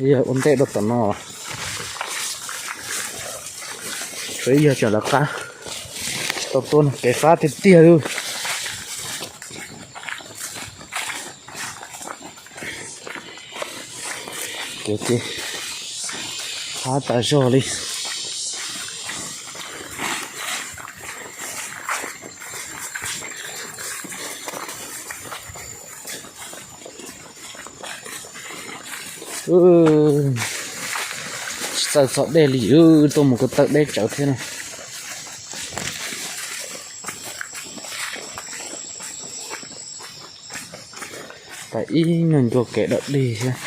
Yog ua ntej rau tom no, tsuas yog tseem lawv qab tsis tau tuaj no, kev fab tiag tiag li. Kev ces fab tas zog li. Tsis txawj txog dej li, tuaj mus ko taw deb tsawv thiab na. Pais ib nyuag ncua kev dawm dig thiab.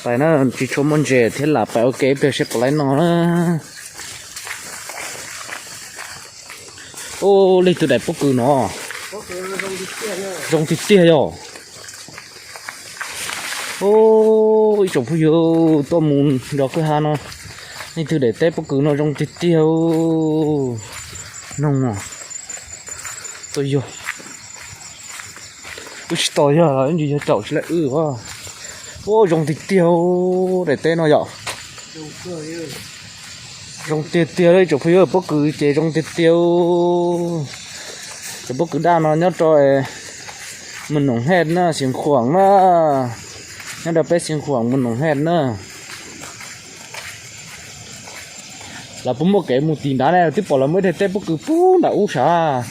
Pais na, tsis tshua muaj ntses thiab lam pais ua ke ib pliag seb puas laib noj na. Ub, leej twg daim pob kws no zoo tiag tiag yog. Ub, ib tsoom phooj ywg, tuaj mus nrog kwj ha no, leej twg daim teb pob kws no zoo tiag tiag. Noog tuaj yog, wb tsis tos yog los ib ntsis yog caum tsis laij wb. Ub, zoo tiag tiag daim teb no yom. Zoo tiag tiag li tsoom phooj ywg, pob kws ces zoo tiag tiag. Cov pob kws daj no nyob rau Mws Noom Hej na, Xeev Khuam na, nyob rau peb Xeev Khuam Mws Noom Hej na. Lawv puas muaj kev mus tim nrad ne, twb pom lawv muaj ib daim teb pob kws puag nram ub sav.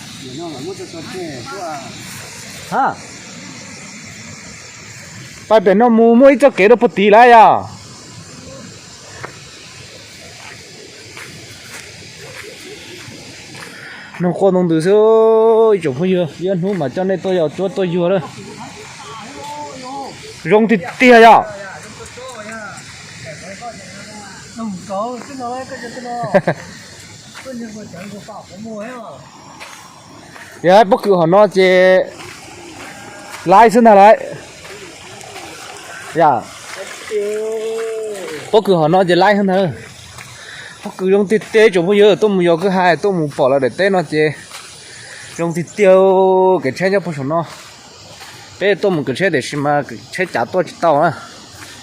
Ha, pais pem no mus muaj ib txoj kev rau puag tid lawm yom. Noog quaj ntoo ntws xwb, ib tsoom phooj ywg, ib hnub mas coj nej tuaj yos cuab tuaj yuag lawm. Zoo tiag tiag yom. Yog pob kws hom no ces laib xwb ntag lauj. Yog pob kws hom no ces laib xwb ntag. Pob kws zoo tiag tiag tsoom phooj ywg, tuaj mus yos kwj ha tuaj mus pom lawv daim teb no ces zoo tiag tiag. Kev tsheb nyob puag saum no. Peb tuaj mus kev tsheb tiam sis mas kev tsheb cav tuaj tsis tau na,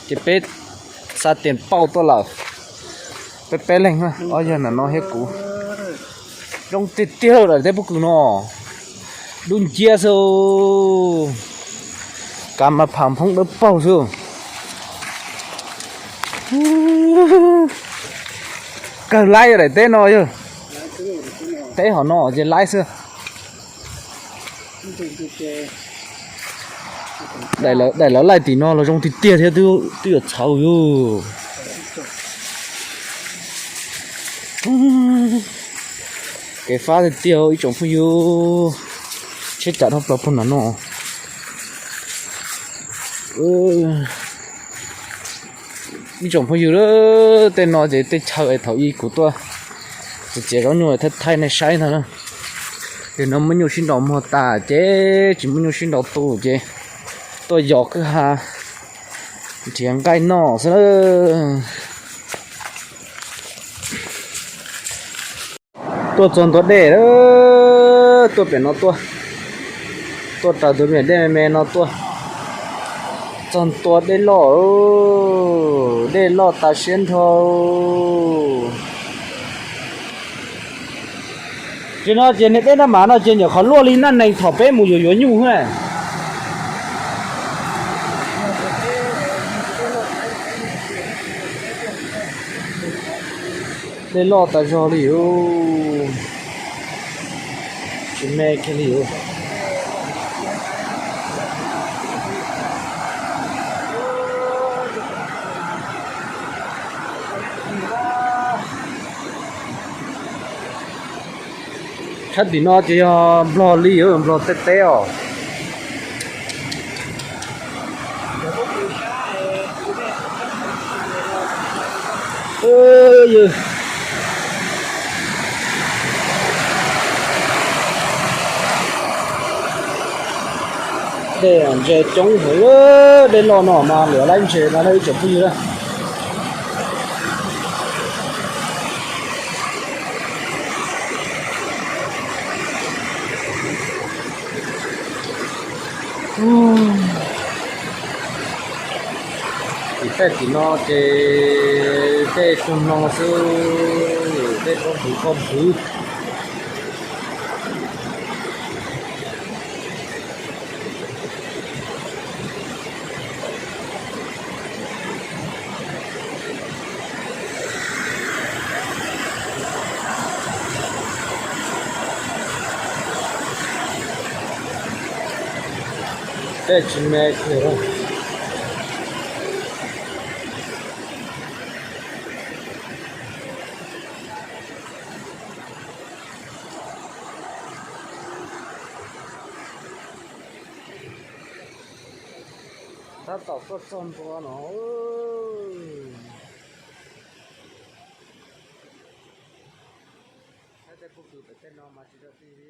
ces peb xa tes pauj tuaj lawm. Peb peb leeg, ob yawg ntawm no thiab kuv. Zoo tiag tiag daim teb pob kws no. Dub nciab xwb. Kav mas pham phoob dawb paug xwb. Kawg laib daim teb no yog. Teb hom no ces laib xwb. Daim lawv laij tim no los zoo tiag tiag thiab, twb yuav txhaus yus. Kev fab tiag tiag ib tsoom phooj ywg. Tsheb cav dhau plaws puag nram no. Ib tsoom phooj ywg, tej no ces tej chaw es thaum ub kuv tuaj txiav zaub nyuj thaij thaij nej saib ntag na. Yog no muaj nyuj sib nraus muag tas ces tsis muaj nyuj sib nraus tu ces tuaj yos kwj ha nrhiav nqaij noj xwb. Tuaj txog ntua dej, tuaj pem no tuaj, tuaj raws tus me dej me me no tuaj txog ntua dej loj, dej loj tas siab nrho. Ces no ces niag dej Naj Mav no ces nyuam qhuav luaj li Naj Nees thaum peb mus yuav yuav nyuj xwb. Dej loj tas zog li os. Tsis me kiag li os. Sab tim no ces yog Nplog li, Nplog tej teb os. Dej ntses coob heev, dej loj no mas luam laib ntses no ib tsoom phooj ywg na. Ces Tej tim no ces tej tsuag no xwb, tej pob kws pob kws. Tej tsis me kiag. Tab tom tuaj txog ntua no. Saib tej pob kws pem tej no mas tsis rau tij li.